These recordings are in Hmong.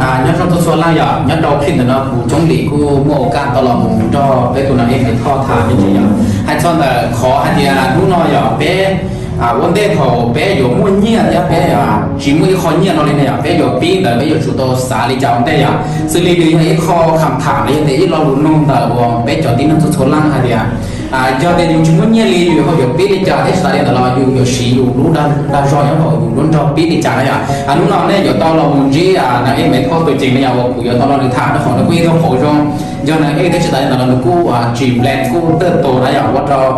Nyob zoo txhua txhua leej yom, nyob rau clip ntawm no kuv Coob Lis kuj muaj ua kaj tau los mus nrog peb tus nam ej Maiv Thoj tham me ntsis yom, hais txog ntawm qhov hais tias hnub no yom peb ua ntej thaum peb yuav muaj nyiaj thiab peb tsis muaj ib qho nyiaj no li ne yom, peb yuav pib ntawd peb yuav tsum tau xav li cas ua ntej yom. Xws li nws yog ib qho kham tham los yog tias ib lo lus nug ntawm uas peb cov tib neeg txhua txhua leej hais tias yog tias yus tsis muaj nyiaj li yus ho yuav pib li cas thiab tsis tas li ntawd los yus yuav siv yus lub dag zog nyob rau yus lub nrog pib li cas na yom. Hnub no nej yuav tau los mus ntsib nam ej Maiv Thoj tus ceev na yom, uas kuv yuav tau los nws tham rau qhov nws kuj yog ib tug hauv zoo, yog nam ej thiab tsis tas li ntawd los nws kuj tsis nplees kuj tawj tus na yom, ua rau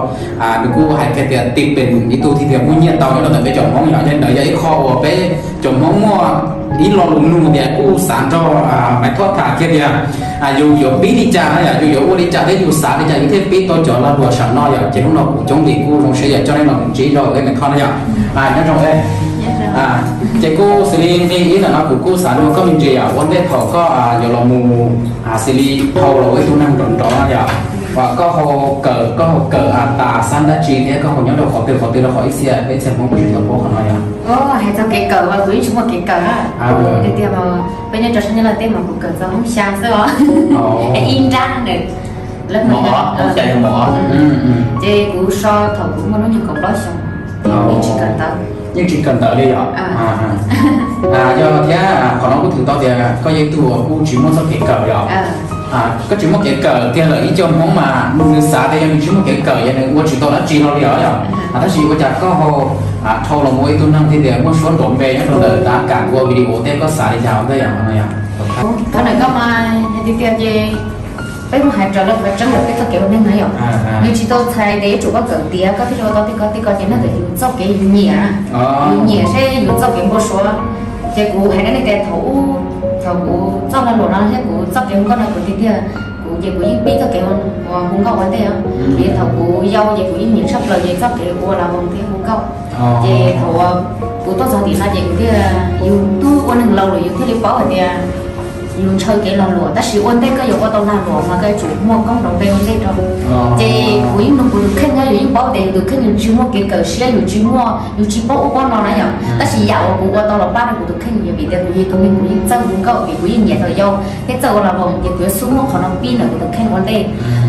nws kuj hais kiag tias tib pem ib tug thiaj tias muaj nyiaj tau nyob rau ntawm peb cov Hmoob yom. Yog li ntawd yog ib qho uas peb cov Hmoob muaj ib lo lus nug tias kuj xav nrog Maiv Thoj tham kiag tias yus yuav pib li cas na yom, yus yuav ua li cas thiab yus xav li cas yus thiaj pib tau cov lag luam sam no yom. Ces hnub no kuv Coob Lis kuj zoo siab yom coj nej los ntsib rau ej Maiv Thoj na yom. Nyob zoo. Ces kuj xws li nqi ib ntawm no kuv kuj xav nug koj me ntsis yom, ua ntej thaum koj yuav los mus xws li dhau los ua ib tug neeg nrov nrov no yom, uas koj ho kawm, koj ho kawm tas xab dab tsi thiab koj ho nyob rau qhov twg qhov twg rau qhov ib txhia peb txhia Hmoob kuj tsis tau paub qhov no yom. Hais txog kev kawm mas kuv yeej tsis muaj kev kawm na. Tiag tiag mas peb nyob rau sab Nyab Laj teb mas kuv kawm txog hoob xya xwb os. Ib nrab ntawm mos, hoob xya yog mos. Ces kuv so thaum kuv muaj hnub nyoog kaum plaub xyoo, yeej tsis kawm ntawv. Yeej tsis kawm ntawv li yom. Yog thiab qhov no kuj thwm tau tias koj yog ib tug uas kuj tsis muaj txoj kev kawm yom. Koj tsis muaj kev kawm tiag lawm ib co Hmoob mas nws xav tias yog nws tsis muaj kev kawm yog nws ua tsis tau dab tsi hlo li os yom. Tab sis ua cas koj ho dhau los mus ua ib tug neeg thiaj tias muaj suab nrov npe nyob rau ntawm dav kam ua video tej, koj xav li cas ua ntej yom no yom? Qhov ntawm koj mas tiag tiag ces peb kuj hais raws li qhov tseeb lawm, peb txoj kev ua neeg na yom, nws tsis tau txhais tias yuav tsum koj kawm tiav koj thiaj li ua tau tej ko tej ko, ces nyob ntawm yus txoj kev yus nyiam na. Yus nyiam seb yus txoj kev npau suav. Ces kuv hais rau nej tias thaum ub, thaum kuv txoj lag luam no thiab kuv txoj kev hu nkauj no kuv tiag tiag, kuv ces kuv yeej pib txoj kev hu nkauj ua ntej os. Vim thaum kuv yau ces kuv yeej nyiam tshaj plaws ces txoj kev ua lag voos thiab hu nkauj. Ces thaum uas kuv tuaj txog tim no ces kuv thiaj, yus twb ua neeg laus lawm yus thiaj li paub hais tias yus ntshaw kev lag luam, tab sis ua ntej koj yuav ua tau lag luam mas koj yuav tsum muaj koob hmoov npe ua ntej rau. Ces kuv yeej nug kuv tus kheej na, yus yeej paub tias yus tus kheej yus tsis muaj kev kawm siab, yus tsis muaj, yus tsis paub ub paub no na yom. Tab sis yam uas kuv ua tau los pab rau kuv tus kheej yog vim tias kuv yog tus neeg kuv yeej txawj hu nkauj vim kuv yeej nyiam thaum yau thiab txawj ua lag voos, ces kuv yuav xub muab qhov no pib ntawm kuv tus kheej ua ntej.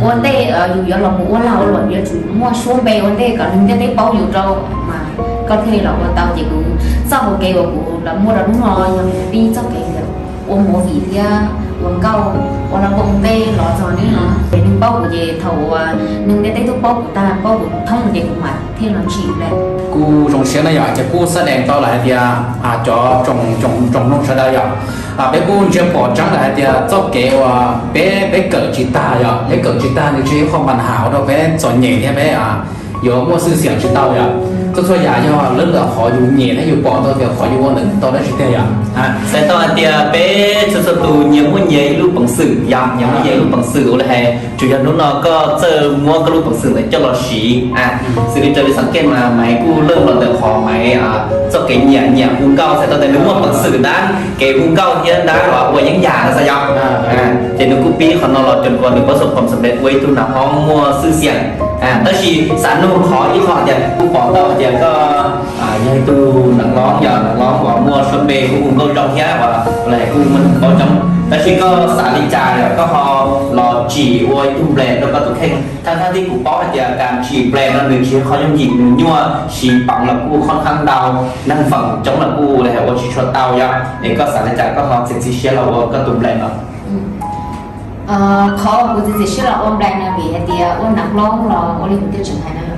Ua ntej yus yuav los mus ua lag ua luam yus yuav tsum muaj suab npe ua ntej kom neeg ntiaj teb paub yus rau mas koj thiaj li los ua tau. Ces kuv txoj hauv kev uas kuv los muaj rau hnub no yog pib txoj kev ntawm ua movie thiab ua nkauj, ua lag voos ua ntej los txog hnub no. Ces neeg paub kuv ces thaum uas neeg ntiaj teb twb paub kuv tag, paub kuv thoob ces kuv mam thiaj los tsim npe. Kuj zoo siab na yom, ces kuj xab dees tau lawm hais tias cov tsoom mloog sawv daws yom, peb kuj ntsia pom tseeb lawm hais tias txoj kev uas peb, peb kawm tsis tag yom, peb kawm tsis tag nws tsis yog ib qho npa nham ua rau peb txom nyem thiab peb yuav muaj xwj xiam tsis tau yom. Txhua txhua yam yog lawv ntawm qhov yus nyiam thiab yus pom tau tias qhov yus ua ntawd tau dab tsi tiag yom. Txhais tau hais tias peb txhua txhua tus nyias muaj nyias ib lub peev xwm yom, nyias muaj nyias ib lub peev xwm ua li hais tsuas yog hnub no koj txawj muab koj lub peev xwm ntawd coj los siv. Xws li raws li xav kej mas Maiv kuj leej los ntawm qhov Maiv txoj kev nyiam, nyiam hu nkauj, txhais tau tias nws muaj peev xwm ntab kev hu nkauj thiab ntab los ua yeeb yam no xav yom. Ces nws kuj pib qhov no los cov uas nws pab xo pom xam lej ua ib tug nam hmoob muaj xwj xiam. Tab sis xav nug qhov ib qho tias kuj pom tau hais tias koj yog ib tug nam loob, yog nam loob uas muaj suab npe kuj hu nkauj zoo thiab uas lawv kuj muaj neeg paub coob, tab sis koj xav li cas yog koj ho los tsim ua ib tug nples rau koj tus kheej? Thaj thaj tib kuv paub hais tias kas tsim nples no nws tsis yog qhov yooj yim, nws nyuaj, siv peev los kuj khoob khaab ntau, neeg feem coob los kuj lawv ua tsis tshua tau yom. Es koj xav li cas koj ho txiav txim siab los ua koj tus nples no? Qhov kuv txiav txim siab los ua nples no vim hais tias ua nam loob los ua li kuv twb tseem hais no,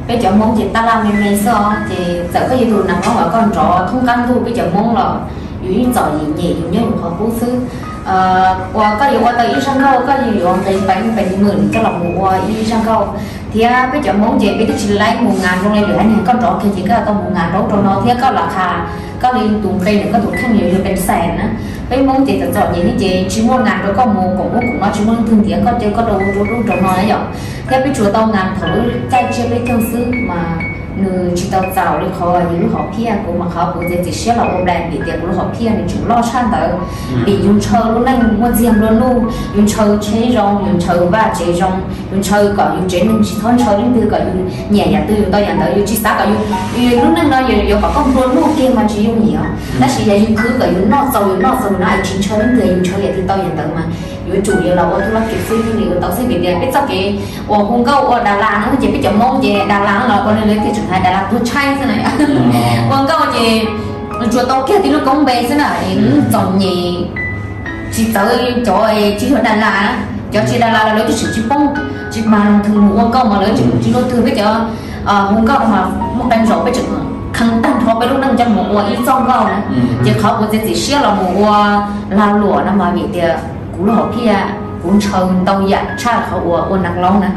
peb cov Hmoob ces tab laj me me xwb os, ces txawm koj yog tus nam loob los koj nrov thoob qab ntuj peb cov Hmoob los yus yeej txom yus nyem yus nyob yus qhov qub xwb. Uas koj yuav ua tau ib zaj nkauj koj yuav nqis peev peev mws koj los mus ua ib zaj nkauj. Thiab peb cov Hmoob ces peb twb tsis laib mus ngas zoo li lwm haiv neeg, koj nrov kiag ces koj tau mus ngas nraub rau no thiab koj los qha koj li tus npe ntawm koj tus kheej yuav yog pes xais na. Peb Hmoob ces txom txom nyem thiab ces tsis muaj ngas rau koj mus koom ub koom no, tsis muaj leej twg ntiav koj, ces koj rau ub rau ub rau no yom. Thiab peb tsuas tau ngas thaum lub caij tsiab peb caug xwb mas Nws tsis tau txaus li qhov yus lub hom phiaj. Kuv mas qhov kuv txiav txim siab los ua plan vim tias kuv lub hom phiaj nws tseem loj tshaj ntawd, vim yus ntshaw lub neej muaj txiag nplua nuj, yus ntshaw tsheb zoo, yus ntshaw vaj tsev zoo, yus ntshaw kom yus tsev neeg tsis txhob ntshaw leej twg, kom yus nyiam yam twg yus tau yam ntawd. Yus tsis xav kom yus, yus lub neej no yuav kom koj nplua nuj kiag mas tsis yooj yim os. Tab sis yog yus khwv kom yus noj txaus, yus noj txaus no es tsis ntshaw leej twg, yus ntshaw yam twg tau yam ntawd mas yuav tsum yus los ua tub laj kev xwb thiaj li ua tau xwb. Vim tias peb txoj kev uas hu nkauj ua Das Las no ces peb cov Hmoob ces Das Las los ua li lawv tias tseem hais Das Las tuag tshaib xwb na. Ua nkauj ces tsuas tau kiag tib lub koob npe xwb na, txom nyem, tsis txawv cov tsis yog Das Las, cov tsis Das Las los lawv twb tseem tsis poob, tsis mag loo thwm mus ua nkauj mas lawv tseem tsis luaj twg. Peb cov hu nkauj no mas muaj qee zaus peb tseem khee tag nrho peb lub neej coj mus ua ib txoj nkauj na. Ces qhov kuv txiav txim siab los mus ua lag luam no mas vim tias kuv lub hom phiaj kuv ntshaw ntau yam tshaj qhov uas ua nas laub na.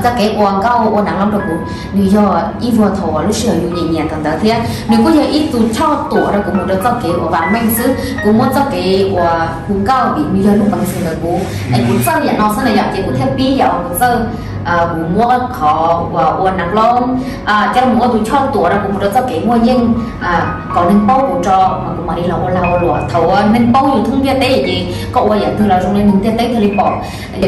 Txoj kev ua nkauj ua nas laub rau kuv nws yog ib vuag thaum uas lub sij hawm yus nyiam nyiam thaum ntawd thiab nws kuj yog ib tug choj tuam rau kuv mus rau txoj kev uas vam meej xwb. Kuv muab txoj kev uas hu nkauj vim nws yog lub peev xwm ntawm kuv es kuv txawj yam no xwb na yom, ces kuv thiaj pib yam uas kuv txawj. Kuv muab qhov uas ua nas laub coj los ua tus choj tuam rau kuv mus rau txoj kev muaj yeej, kom neeg paub kuv tso mas kuv mam li los ua lag ua luam. Thaum uas neeg paub yus thoob ntiaj teb ces koj ua yam twg los zoo li neeg ntiaj teb thiaj li pom.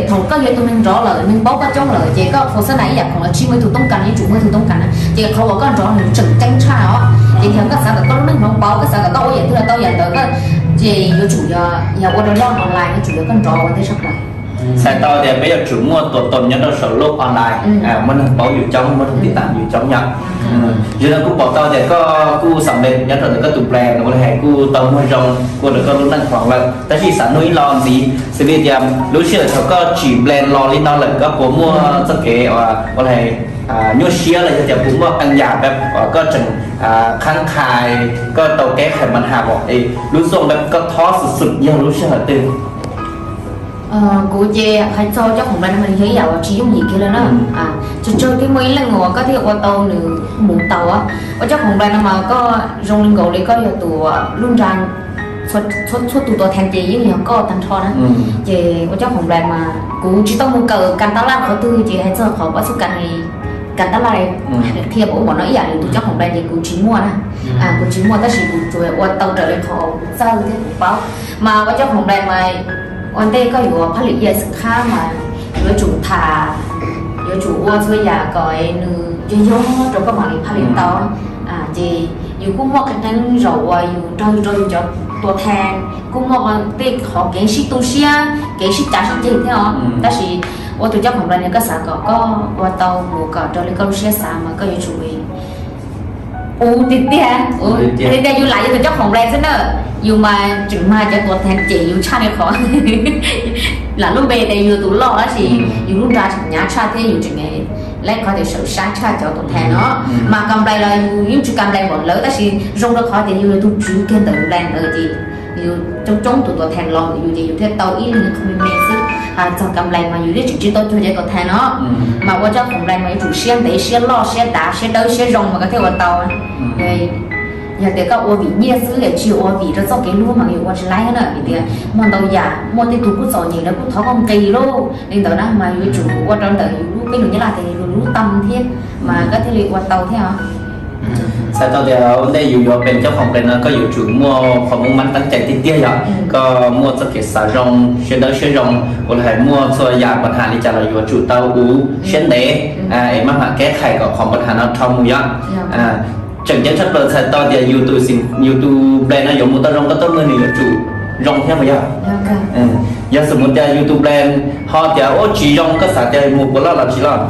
Thaum koj yog tus neeg nrov lawm, neeg paub koj coob lawm ces koj khau xab nais ib yam khoom los tsib muaj ib tug toob kas, yeej tsum muaj ib tug toob kas na. Ces qhov uas koj nrov nws tseem ceeb tshaj os. Ces yog koj xav kom koj lub neej hloov pauv, koj xav kom koj ua yam twg los tau yam ntawd, koj ces yuav tsum yog ua rau loj online, yuav tsum yog koj nrov ua ntej tshaj plaws. Txhais tau tias peb yuav tsum muaj tua toom nyob rau saum lub online, muaj neeg paub yus coob, muaj neeg tiv tam yus coob yom. Yog no kuj pom tau tias koj kuj xam le nyob rau ntawm koj tus plan uas hais kuj tau muag zoo, kuj rau koj lub neej hloov lawm. Tab sis xav nug ib lo ntxiv, xws li tias lub sij hawm thaum koj tsim plan los li no lawm koj puas muaj txoj kev uas nyuaj siab los yog tias puas muaj qee yam koj tseem qhab qhais, koj tau keb qhais mas has lub xub koj thob xwm xwm yog lub sij hawm twg? Kuv ces hais txog cov khoom plan no mas yog ib yam uas tsis yooj yim kiag li na. Tsawg tsawg thiaj muaj ib leej uas koj thiaj ua tau nws mus tau. Ua cov khoom plan no mas koj zoo li nkaus li koj yog tus lub nra, txhua tus tua thee ces yeej yog koj tag nrho na. Ces ua cov khoom plan mas kuv tsis tau mus kawm kas tab laj qhov twg, ces hais txog qhov pab xub kas, kas tab laj qhia pab ub npaum no ib yam li tus cov khoom plan ces kuv tsis muaj na. Kuv tsis muaj tab sis kuv tsuas ua tau raws li qhov kuv txawj thiab kuv paub. Mas ua cov khoom plan mas ua ntej koj yuav phaj lim yam xwm khab mas yuav tsum tham, yuav tsum ua txhua yam kom nws yog yog rau koj mam li phaj lim tau. Ces yus kuj muaj qee qee zaum uas yus nrog yus rau yus cov tua thee kuj muaj tej qhov kev sib tu siab, kev sib cav sib ceg thiab os. Tab sis ua tus coj khoom plan no koj xav kom koj ua tau mus kom raws li koj lub siab xav mas koj yuav tsum ua tiag tiag. Tiag tiag yus lam yog tus coj khoom plan xwb na, yus mas tseem mag cov tua thee cem yus tshaj li qhov lam lub npe tias yus tus loj tab sis yus lub nra tseem hnyav tshaj thiab yus tseem laib qhov tias sawv sab tshaj cov tua thee no. Mas kas plan los yus yeej tsis kas plan npaum lawv tab sis zoo rau qhov tias yus yog tus tswv kiag ntawm plan ntawd ces yus coob coob tus tua thee los ntawm yus ces yus thiaj tau ib leeg qhov me me xwb. Txog kas plan mas yus yeej tseem tsis tau cuag cov tua thee no. Mas ua cov khoom plan mas yuav tsum siab ntev, siab loj, siab dav, siab dawb, siab zoo mas koj thiaj ua tau. Yog tias koj ua vim nyiaj xwb es tsis ua vim rau txoj kev hlub mas yus ua tsis laib na, vim tias muaj ntau yam, muaj tej tug kuj txom nyem lawv kuj thov koj nqis lauj. Li ntawd na mas yuav tsum ua rau ntawm yus lub, peb lus Nyab Laj tias yus lub tâm thiab mas koj thiaj li ua tau thiab os. Txhais tau tias ua ntej yus yuav plan cov khoom plan no koj yuav tsum muaj qhov mub mab teeb cai tiag tiag yog koj muaj txoj kev xav zoo, siab dawb siab zoo, ua li hais muaj txhua yam npa has li cas los yuav tsum tau ua siab ntev es maj mam keb qhais kom qhov npa has no rho mus yom. Tseem ceeb tshaj plaws txhais tau tias yus tus plan no yuav mus tau zoo koj tuaj nrog nws yuav tsum zoo thiab mas yog. Yog xws mus tias yus tus plan ho tias ua tsis zoo koj xav tias mus puas loj los tsis loj?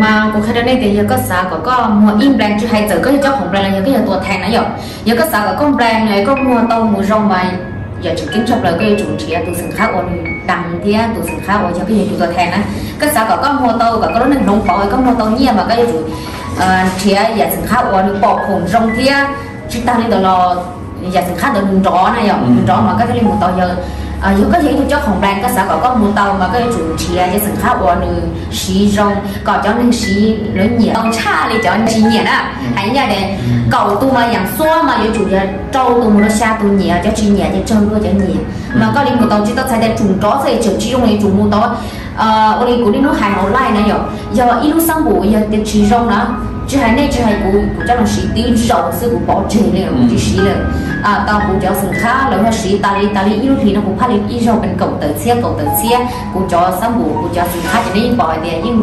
Mas kuv qhia rau nej tias yog koj xav kom koj muag ib plan, tsis hais txawm koj yog cov khoom plan los yog koj yog tua thee na yom, yog koj xav kom koj plan koj muag tau mus zoo mas yam tseem ceeb tshaj plaws koj yuav tsum nrhiav tus xeem qhab uas nws dees thiab tus xeem qhab uas yog koj yog tus tua thee na. Koj xav kom koj muag tau, kom koj lub neej hloov pauv, koj muag tau nyiaj mas koj yuav tsum nrhiav yam xeem qhab uas nws pom khoom zoo thiab tsis tag li ntawd los yam xeem qhab ntawd nws nrov na yom, nws nrov mas koj thiaj li mus tau. Yog, yog koj yog ib tug coj khoom plan koj xav kom koj mus tau mas koj yuav tsum nrhiav yam xeem qhab uas nws siv zoo kom cov neeg siv lawv nyiam tau tshaj li cov tsis nyiam na. Hais ncaj tias kaum tus mas yam xuab mas yuav tsum yog rau tus mus rau xya tus nyiam, cov tsis nyiam ces tsawg luag cov nyiam. Mas koj li mus tau tsis tau txhais tias tsum nrov xwb es tseem tsis zoo li tsum mus tau. Ua li kuv niaj hnub hais hauv live na yom, yog ib lub xab npum yog tias tsis zoo na, tsis hais nej tsis hais kuv, kuv coj los siv tib zaug xwb kuv pov tseg li, kuv tsis siv lawm. Tau kuv cov xeem khab lawv ho siv tas li tas li ib lub hlis no kuv phaj li ib zaug pes kaum tawm txhiab kaum tawm txhiab. Kuv cov xab npum kuv cov xeem khab ces nej yeej pom hais tias yeej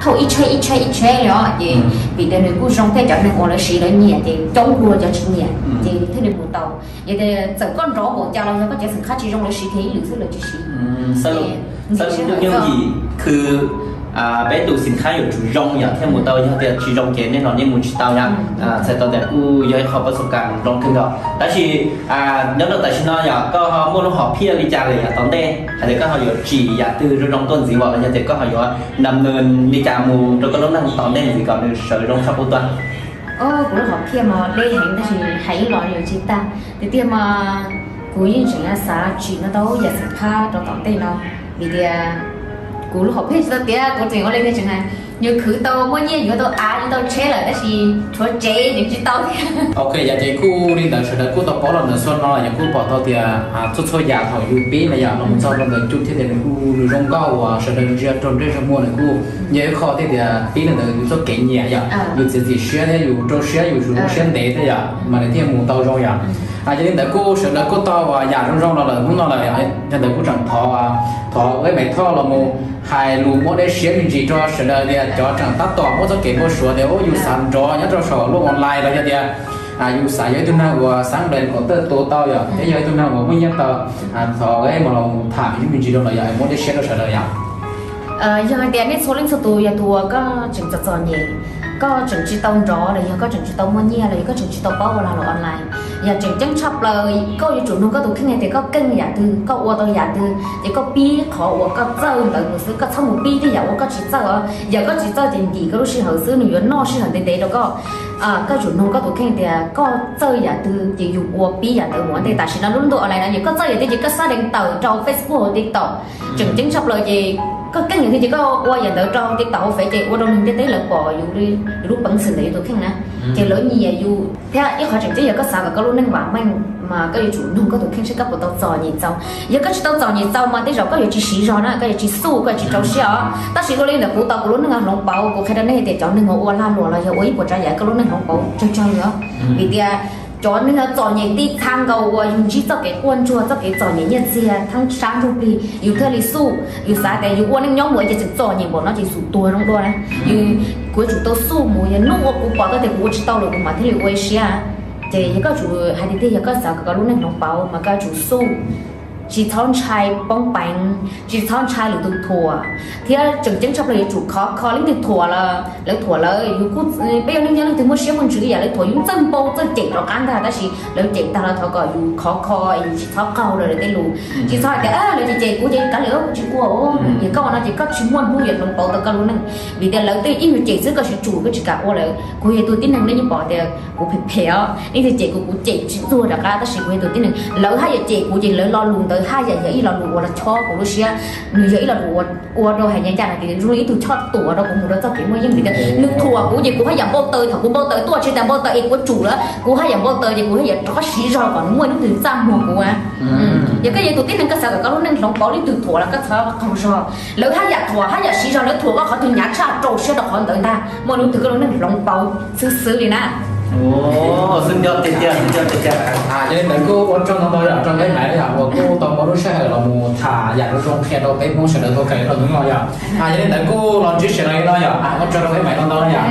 thauj ib tsheb ib tsheb ib tsheb li os. Ces vim tias nws kuj zoo thiab cov neeg uas lawv siv lawv nyiam ces coob dua cov tsis nyiam ces thiaj li mus tau. Yog tias txawm koj nrov npaum cas los yog koj cov xeem khab tsis zoo lawv siv kiag ib lwm xwb lawv tsis siv. Xab npum yooj yim khw peb tus xeem khab yuav tsum zoo yom thiaj mus tau, yog tias tsis zoo ces nej los nej mus tsis tau yom. Txhais tau tias kuj yog ib qho pab xu kas zoo kawg nkaus tab sis nyob rau tam sim no yom koj ho muaj lub hom phiaj li cas lawm yom tom ntej hais tias koj ho yuav tsim yam twg zoo zoo tuaj ntxiv os los yog tias koj ho yuav dam nws li cas mus rau koj lub neej tom ntej ntxiv kom nws sawv zoo tshaj qub tuaj. Kuv lub hom phiaj mas deb heev tab sis hais ib los yuav tsis tag. Tiag tiag mas kuv yeej tseem xav tsim no tau yam xeem khab rau tom ntej no, vim tias kuv lub hom phiaj tsis tau tiav, kuv tseem ua li tiag tseem hais, nws khwv tau muaj nyiaj yuav tau av yuav tau tsheb lawm tab sis tshuav tsev nws tsis tau thiab. Ok, yog ces kuj li ntawd sawv daws kuj tau paub los ntawm xua no yog kuj pom tau tias txhua txhua yam thaum yus pib na yom los mus txog rau ntawm cum thiab tias nws kuj nws zoo nkauj uas sawv daws ntsia raug ntsej raug muag nws kuj yog ib qho thiab tias pib li ntawd yus txoj kev nyiam yom, yus txiav txim siab thiab yus rau siab yus ua siab ntev thiab yom mas nws thiaj mus tau zoo yom. Yog li ntawd kuj sawv daws kuj tau yam zoo zoo los lawm hnub no lawm, yog ntawd kuj tseem thov, thov wb Maiv Thoj los mus hais lus muab dej siab me ntsis rau sawv daws tias cov tseem tab tom muab txoj kev npau suav tias ua yus xav nrov nyob rau saum lub online los yog tias yus xav yog ib tug neeg uas xav nplees kom tawj tua tau yom thiab yog ib tug neeg uas muaj nyiaj tau, thov wb mus los tham me ntsis rau lawv yom, muab dej siab rau sawv daws yom. Yog hais tias nej txhua leej txhua tus yog tus uas koj tseem txom txom nyem, koj tseem tsis tau nrov los yog koj tseem tsis tau muaj nyiaj los yog koj tseem tsis tau paub ua lag luam online, yog tseem ceeb tshaj plaws koj yuav tsum nug koj tus kheej hais tias koj keej yam twg, koj ua tau yam twg ces koj pib qhov uas koj txawj ntawd mus xwb, koj txhob mus pib tej yam uas koj tsis txawj os. Yog koj tsis txawj ces ntim koj lub sij hawm xwb, nws yuav noj sij hawm ntev ntev rau koj. Koj yuav tsum nug koj tus kheej tias koj txawj yam twg ces yus ua pib yam ntawd mus ua ntej. Tam sim no lub ntuj online no yog koj txawj yam twg ces koj xab deev tawm rau Facebook hauv TikTok. Tseem ceeb tshaj plaws ces koj keej yam twg ces koj ua yam ntawd rau TikTok hauv Fev ces ua rau neeg ntiaj teb lawv pom yus, yus lub peev xwm ntawm yus tus kheej na, ces lawv nyiam yus. Thiab ib qhov tseem ceeb yog koj xav kom koj lub neej vam meej mas koj yuav tsum nug koj tus kheej seb koj puas tau txom nyem txaus. Yog koj tsis tau txom nyem txaus mas tej zaum koj yuav tsis siv zog na, koj yuav tsis xub, koj yuav tsis rau siab os. Tab sis ua li ntawm kuv tau kuv lub neej hloov pauv, kuv qhia rau nej tias cov neeg uas ua lag luam los yog ua ib puas tsav yam koj lub neej hloov pauv tsawg tsawg li os. Vim tias cov neeg txom nyem tib txha nkaus uas yus ntsib txoj kev quaj ntsuag, txoj kev txom nyem nyiaj txiag theeb sab ntsuj plig yus thiaj li xub. Yus xav tias yus ua neej nyob mus ces tseem txom nyem npaum no ces xub tuag zoo dua na. Yus, kuv yuav tsum tau xub mus, yog hnub uas kuv pom tau tias kuv ua tsis tau lawm kuv mam thiaj li ua ib siab. Ces yog koj tsum hais tiag tiag yog koj xav kom koj lub neej hloov pauv mas koj yuav tsum xub, tsis txhob ntshai poob peev, tsis txhob ntshai lwm tus thuam, thiab tseem ceeb tshaj plaws yuav tsum khov kho. Leej twg thuam los lawv thuam lawv, yus kuj, peb yog neeg nyob leej twg muaj siab muaj ntsws ib yam, lawv thuam yus txawj npau txawj cem rov qab ntag, tab sis lawv cem tag los thov kom yus khov kho, yus tsis txhob qaug rau lawv tej lus, tsis txhob hais tias lawv cem cem kuv ces kav liam kuv tsis ua. Yog koj ua no ces koj tsis muaj hnub yuav hloov pauv tau koj lub neej, vim tias lawv tej ib nyuag cem xwb koj siv tsum koj tsis kam ua lawm. Kuv yog tus tib neeg nej yeej pom tias kuv phem phem os, leej twg cem kuv kuv cem tsis txuag rov qab, tab sis kuv yog tus tib neeg lawv haj yam cem kuv ces lawv lo lus ntawd haj yam yog ib lo lus uas los chob kuv lub siab, nws yog ib lo lus uas ua rau hais ncaj ncaj hais tias zoo li ib tug choj tuam rau kuv mus rau txoj kev muaj yeej. Vim tias nws thuam kuv ces kuv haj yam npau taws, thaum kuv npau taws tuaj tsis tas npau taws es kuv tsum lawm, kuv haj yam npau taws ces kuv haj yam rov qab siv zog kom nws muaj hnub twg txaj muag kuv. Yog koj yog tus tib neeg koj xav kom koj lub neej hloov pauv, leej twg thuam los koj txhob qaug zog, lawv haj yam thuam haj yam siv zog, lawv thuam koj qhov twg hnyav tshaj rau siab rau qhov ntawd ntag, muaj hnub twg koj lub neej hloov pauv xwb xwb li na. Xwb nco tiag tiag, xwb nco tiag tiag. Yog li ntawd kuj ua tsaug ntau ntau rau Maiv Maiv yom uas kuj tau muab lub sij hawm los mus tham yam zoo zoo qhia rau peb Hmoob sawv daws tau kawm los hnub no yom. Yog li ntawd kuj los ntsib sawv daws li no yom, ua tsaug rau Maiv Maiv ntau ntau yom.